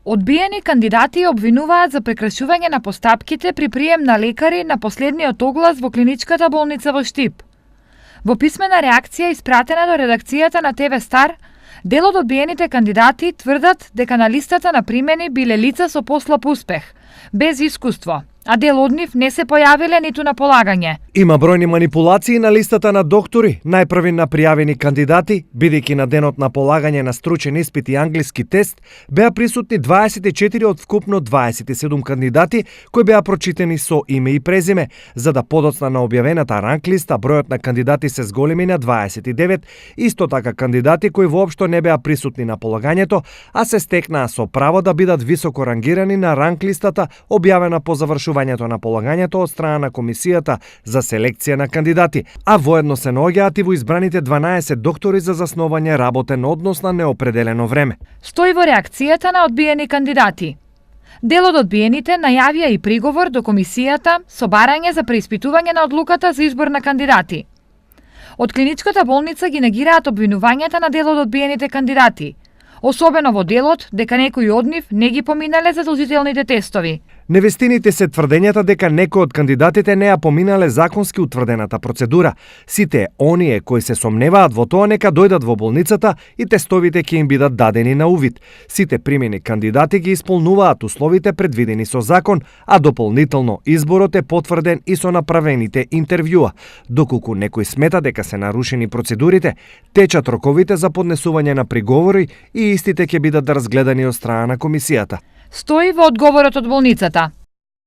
Одбиени кандидати обвинуваат за прекршување на постапките при прием на лекари на последниот оглас во клиничката болница во Штип. Во писмена реакција испратена до редакцијата на ТВ Стар, дел од одбиените кандидати тврдат дека на листата на примени биле лица со послаб успех, без искуство, а дел од нив не се појавиле ниту на полагање. Има бројни манипулации на листата на доктори, најпрви на пријавени кандидати, бидејќи на денот на полагање на стручен испит и англиски тест беа присутни 24 од вкупно 27 кандидати кои беа прочитани со име и презиме, за да подоцна на објавената ранг листа бројот на кандидати се зголеми на 29, исто така кандидати кои воопшто не беа присутни на полагањето, а се стекнаа со право да бидат високо рангирани на ранг листата објавена по завршувањето на полагањето од страна на комисијата за селекција на кандидати, а воедно се наоѓаат и во избраните 12 доктори за засновање работен однос на неопределено време. Стои во реакцијата на одбиени кандидати. Дел од одбиените најавија и приговор до комисијата со барање за преиспитување на одлуката за избор на кандидати. Од клиничката болница ги негираат обвинувањата на дел од одбиените кандидати, особено во делот дека некои од нив не ги поминале задолжителните тестови. Невестините се тврдењата дека некои од кандидатите не ја поминале законски утврдената процедура. Сите оние кои се сомневаат во тоа нека дојдат во болницата и тестовите ќе им бидат дадени на увид. Сите примени кандидати ги исполнуваат условите предвидени со закон, а дополнително изборот е потврден и со направените интервјуа. Доколку некој смета дека се нарушени процедурите, течат роковите за поднесување на приговори и истите ќе бидат разгледани од страна на комисијата. Стои во одговорот од болницата.